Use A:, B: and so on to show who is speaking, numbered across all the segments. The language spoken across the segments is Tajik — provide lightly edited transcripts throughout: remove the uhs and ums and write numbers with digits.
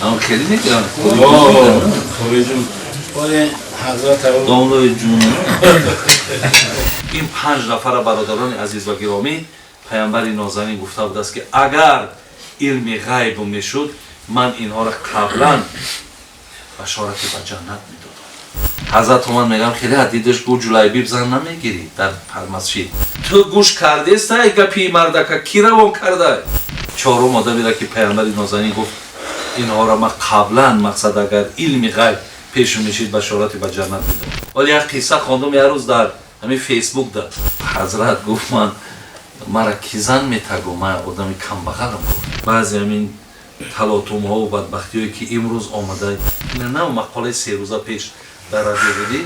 A: Хеле мегиранд. Домлои ҷун. Ин панҷ нафара, бародарони азиз ва гиромӣ, паямбари нозанин гуфта будааст, ки агар илми ғайб мешуд, ман инҳоро қаблан башорати ба ҷаннат медодам. Ҳазрат омад, мегам, хеле дидаш, гу Ҷулайбиб зан намегирӣ дар масҷид. Ту гӯш кардестай гапи мардака, ки равон кардай? Чорум одамеро, ки паямбари нозанин гуфт, инҳоро ман қаблан, мақсад, агар илми ғайб пешу мешид, башорати ба ҷаннат медодам. Вале як қисса хондум як рӯз дар ҳамин Фейсбук да. Ҳазрат гуфт, ман мара ки зан метагу, ман одами камбағалам, гуфт. Баъзе ҳамин талотумҳову бадбахтиҳое, ки имрӯз омада, ина на мақолаи 3 рӯза пеш дар радио будӣ,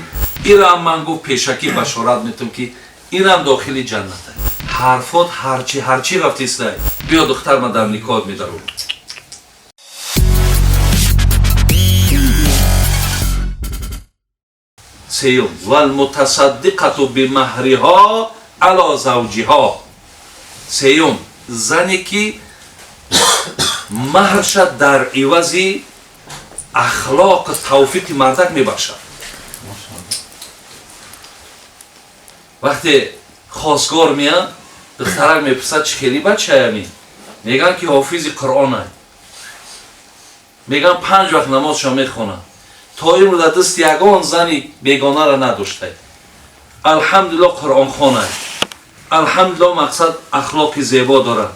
A: ирам ман, гуфт, пешакӣ башорат метум, ки инам дохили ҷанната. Ҳарфот ҳарчи ҳарчи рафтистай, биё, духтар, ман дар никоҳ медарум. Сеюм: валмутасаддиқату бимаҳриҳо ало завҷиҳо. Сеюм, зане ки маҳрша дар ивази ахлоқ тавфиқи мардак мебахшад. Вақте хосгор меяд, духтарак мепурсад, чӣ хели бачаями? Мегӯянд, ки ҳофизи Қуръонай, мегӯянд, панҷ вақт намозшо мехонад, то имрӯз дар дасти ягон зани бегонара надоштай, алҳамдулилло, қуръонхонай, алҳамдулилло, мақсад, ахлоқи зебо дорад.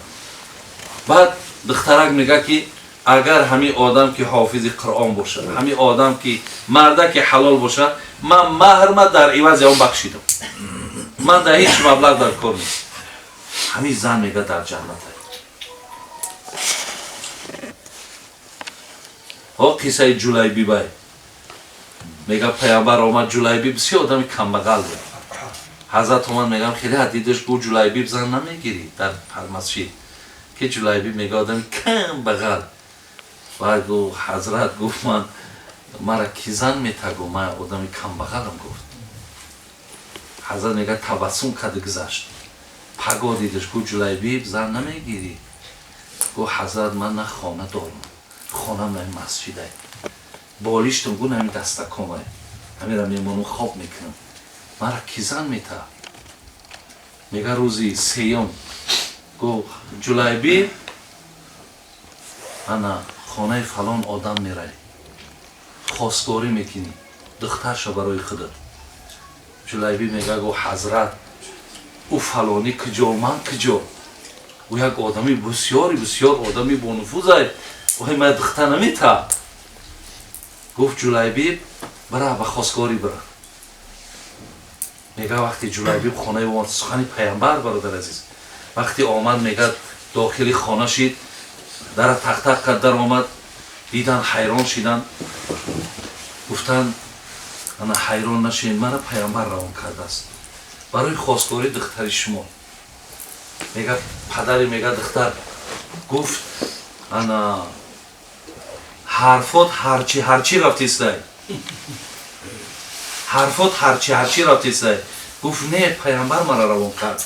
A: Баъд духтарак мегӯяд, ки агар ҳамин одам ки ҳофизи Қуръон бошад, ҳамин одам ки мардаки ҳалол бошад, ман маҳрма дар ивази он бахшидам, ман дар ҳеҷ маблағ дар кор нест. Ҳамин зан, мегӯяд, дар ҷаннат. Ҳо, қиссаи Ҷулайбибай. Мега, паямбар омад, Ҷулайбиб бисёр одами камбағал буд. Ҳазрат омад, мегам, хеле дидаш, гу Ҷулайбиб зан намегирӣ дар масҷид, ки Ҷулайбиб, мега, одами камбағал. Баъд гу ҳазрат гуфт, ман мара ки зан метагу, ман одами камбағалам, гуфт. Ҳазрат, мега, табассум карда гузашт. Паго дидаш, гу Ҷулайбиб зан намегирӣ? Гу ҳазрат, ман на хона дорам, хонам на масҷидай, болиштам гу нами дастакомай, ҳамира мемонум, хоб мекунам, мара ки зан мета? Мега, рӯзи сеюм гу Ҷулайбиб, ана хонаи фалон одам мерай, хосгорӣ мекунӣ духтарша барои худат. Ҷулайбиб мега, гу ҳазрат, ӯ фалонӣ куҷо, ман куҷо? Ӯ як одами бисёри бисёр одами бонуфузай, ой, ман духтар намета. Гуфт, Ҷулайбиб, бира, ба хосгорӣ бира. Мега, вақти Ҷулайбиб хонаи омад, сухани паямбар, бародар азиз, вақте омад, мега, дохили хона шид, дара тақтақ кард, дар омад, дидан, ҳайрон шидан. Гуфтанд, ана ҳайрон нашед, мара паямбар равон кардааст барои хосгории духтари шумо. Мега, падари, мега, духтар гуфт, ана ҳарфот ҳарчи ҳарчи рафтистай, ҳарфот ҳарчи ҳарчи рафтистай. Гуфт, не, паямбар мара равон кард.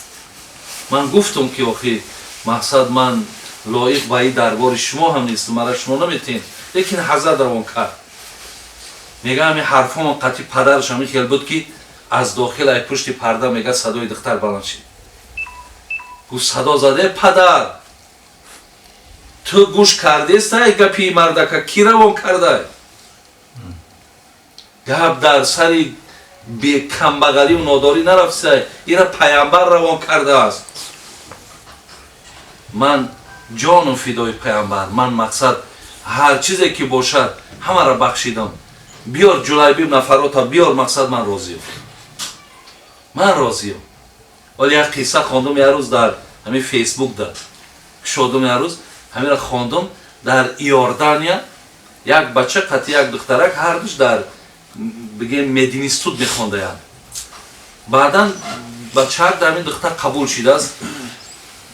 A: Ман гуфтум, ки охи, мақсад, ман лоиқ ба и дарбори шумо ҳам нестам, мара шумо наметен, лекин ҳазрат равон кард. Мега, ҳами ҳарфомон қатъи падараш ҳамин хел буд, ки аз дохил, ай пушти парда, мега, садои духтар баланд шид. Гуфт, садо заде, падар, ту гӯш кардестай гапи мардака, ки равон кардай? Гап дар сари камбағалию нодорӣ нарафтистай, ира паямбар равон кардааст. Ман ҷону фидои паямбар, ман, мақсад, ҳар чизе ки бошад, ҳамаро бахшидам. Биёр, Ҷулайбиб, нафарота биёр, мақсад, ман розиям, ман розиям. Вале як қисса хондум як рӯз дар ҳамин Фейсбук да кушодум, як рӯз ҳамира хондум. Дар Иордания як бача қати як духтарак, ҳардуш дар, бигем, мединститут мехондаянд. Баъдан бачаак дар ҳамин духтар қабул шидааст.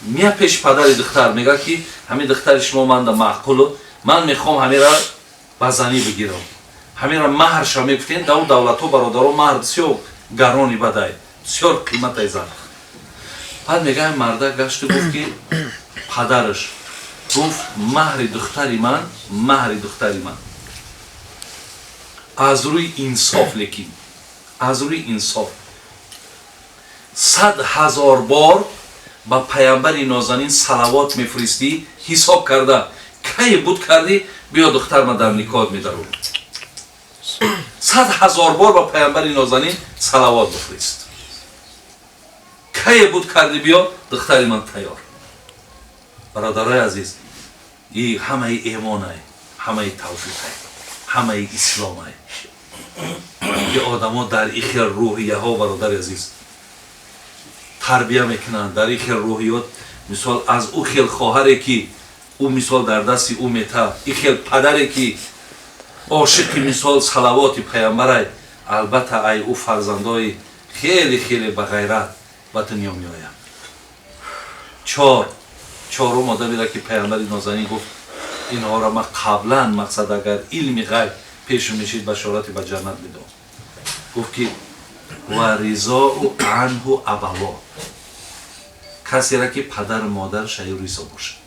A: Мия пеши падари духтар, мега, ки ҳамин духтари шумо манда маъқулу, ман мехоҳам ҳамира ба занӣ бигирам, ҳамира маҳрша мегуфтем. Дар у давлатҳо, бародаро, маҳр бисёр гарони бадай, бисёр қиматай зан. Баъд мега, мардак гашту гуфт, ки падараш Гуфт меҳри духтари ман, меҳри духтари ман аз рӯи инсоф, лекин аз рӯи инсоф 100 000 бор ба паямбари нозанин салавот мефиристӣ, ҳисоб карда кай буд кардӣ, биё духтар ман дар никоҳ медарум. 100 000 бор ба паямбари нозанин салавот бифирист, кай буд кардӣ, биё духтари ман тайёр. Бародарои азиз, и ҳамаи эмонай, ҳамаи тавфиқай, ҳамаи исломай, ки одамо дар ин хел рӯҳияҳо, бародари азиз, тарбия мекунанд, дар ин хел рӯҳиёт. Мисол, аз ӯ хел хоҳаре ки ӯ мисол дар дасти ӯ мета, ин хел падаре ки ошиқи мисол салавоти паямбарай, албатта ай ӯ фарзандои хеле хеле бағайрат ба дунё меояд. Чорум одамеро ки паямбари нозанин гуфт, инҳоро ман қаблан, мақсад, агар илми ғайб пешу мешид, башорати ба ҷаннат медод. Гуфт ки ва ризоу анҳу абаво, касеро ки падару модараш аю ризо бошад,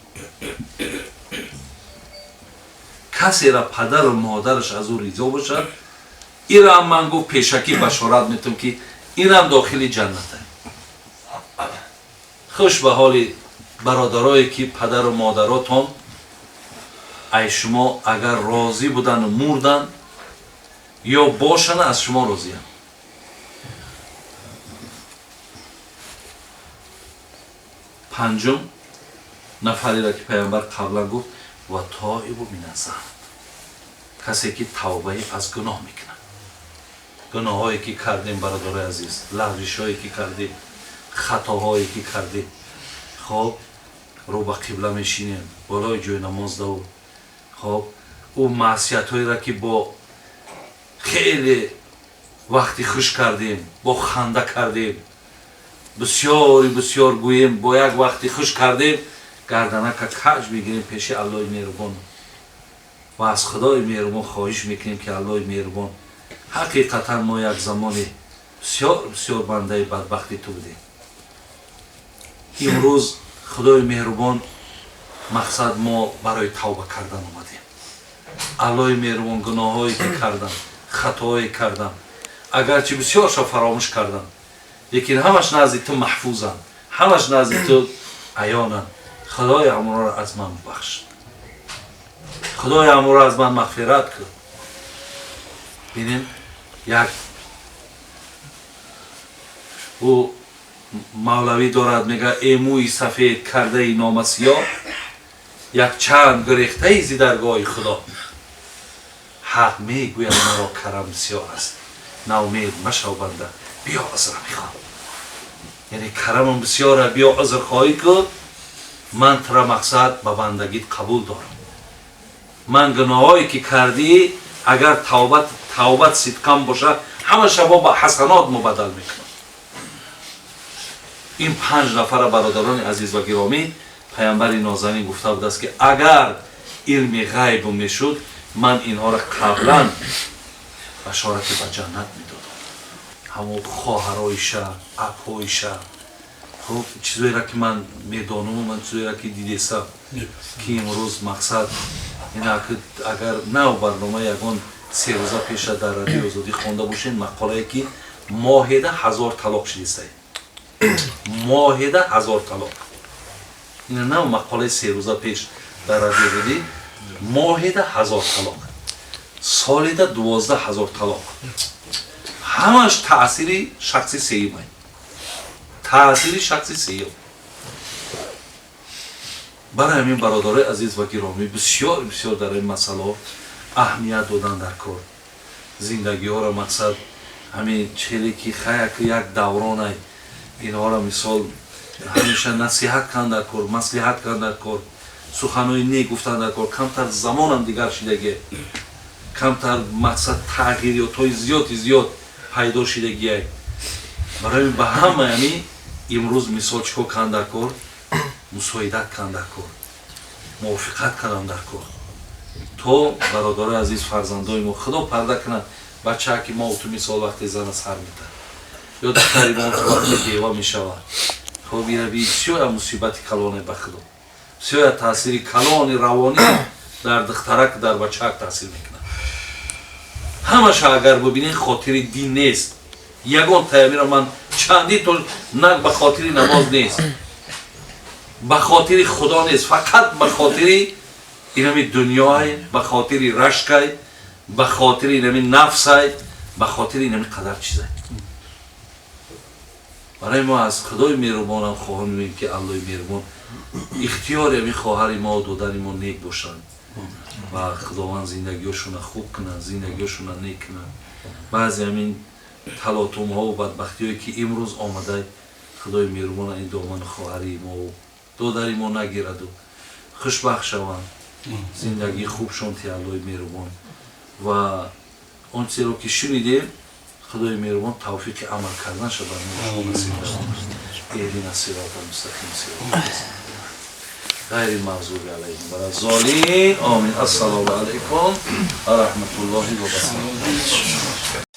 A: касеро падару модараш аз ӯ ризо бошад, инам ман гуфт пешакӣ башорат метум ки инам дохили ҷаннат. Хуш ба ҳоли бародарое ки падару модаротон ай шумо агар розӣ будану мурдан ё бошанд, аз шумо розиянд. Панҷум нафареро ки паямбар қаблан гуфт ва тоибу миназзанб, касе ки тавбаи аз гуноҳ мекунад. Гуноҳҳое ки кардем, бародарои азиз, лағзишҳое ки кардем, хатоҳое ки кардем, хоб рӯ ба қибла мешинем болои ҷои намоз даву, хоб ӯ маъсиятҳоеро ки бо хеле вақти хуш кардем, бо ханда кардем, бисёри бисёр гӯем, бо як вақти хуш кардем, гарданака каҷ мегирем пеши Аллоҳи меҳрубон ва аз Худои меҳрубон хоҳиш мекунем ки Аллоҳи меҳрубон, ҳақиқатан мо як замоне бисёр бисёр бандаи бадбахти ту будем. Имрӯз Худои меҳрубон, мақсад, мо барои тавба кардан омадем. Аллоҳи меҳрубон, гуноҳҳое ки кардам, хатоҳое кардам, агарчи бисёрша фаромӯш кардам, лекин ҳамаш назди ту маҳфузанд, ҳамаш назди ту аёнанд. Худои амрро аз ман бубахш, Худои амрро аз ман мағфират кун. Бинем, як ӯ мавлавӣ дорад, мега: э мӯи сафед кардаи номасиёҳ, як чанд гурехтаи зи даргоҳи Худо, ҳақ мегӯяд маро карам бисёр аст, наумед машав банда, биё узр мехоҳам. Яъне карамам бисёра, биё узрхоҳӣ кун, ман тура мақсад ба бандагит қабул дорам. Ман гуноҳое ки кардӣ, агар тавбат сидқам бошад, ҳамаша бо ба ҳасанот мубаддал мекунам. Ин 5 нафара, бародарони азиз ва гиромӣ, паямбари нозанин гуфта будааст ки агар илми ғайб мешуд, ман инҳоро қаблан башорати ба ҷаннат медодам. Ҳамон хоҳароиша, апҳоиша, хуб чизоеро ки ман медонаму ман чизоеро ки дидесам, ки имрӯз мақсад ина агар нав барнома ягон 3 рӯза пеша дар радиои Озодӣ хонда бошед, мақолае ки моҳеда 1000 талоқ шидистай, моҳеда 1000 талоқ. Ина нав мақолаи 3 рӯза пеш дар радиои Озодӣ, моҳеда 1000 талоқ, соледа 12 000 талоқ. Ҳамаш таъсири шахси сеюмай, таъсири шахси сеюм. Барои ҳамин, бародарои азиз ва гиромӣ, бисёр бисёр дар ин масъалаҳо аҳамият додан дар кор. Зиндагиҳоро мақсад ҳамин челе ки хаяк як давронай, инҳоро мисол ҳамеша насиҳат кан дар кор, маслиҳат кан дар кор, суханои нек гуфтан дар кор. Камтар замонам дигар шидаге, камтар мақсад тағйирётҳои зиёди зиёд пайдо шидагиай. Барои ба ҳамаи ҳамин имрӯз мисол чӣ кор кан дар кор? Мусоидат кан дар кор, мувофиқат кардан дар кор, то бародарои азиз, фарзандои мо, Худо парда кунад, бачаа ки мо ту мисол вақте зана сар метад ё духтари мо ту вақте бева мешавад, хоб ира бисёр мусибати калоне ба Худо. Бисёр таъсири калони равонӣ дар духтарак, дар бачаак таъсир мекунад. Ҳамаша агар бубинед, хотири дин нест. Ягон таямиро ман чанди то на ба хотири намоз нест, ба хотири Худо нест, фақат ба хотири инами дунёй, ба хотири рашкай, ба хотири инами нафсай, ба хотири инами қадар чизай. Барои мо аз Худои меҳрубонам хоҳонем, ки Аллои меҳрубон ихтиёри ами хоҳари мо, додари мо нек бошанд ва Худованд зиндагиҳошона хуб кунад, зиндагиҳошона нек кунад. Баъзе ҳамин талотумҳову бадбахтиҳое, ки имрӯз омада, Худои меҳрубон ин домани хоҳари мову додари мо нагираду хушбахт шаванд, зиндагии хубшон ти Аллои меҳрубон. Ва он чизеро, ки шунидем, Худои меҳрубон тавфиқи амал карданша бар мо насиб гардонад. اهدنا الصراط المستقيم، صراط غير المغضوب عليهم ولا الضالين، آمين. السلام عليكم ورحمة الله وبركاته.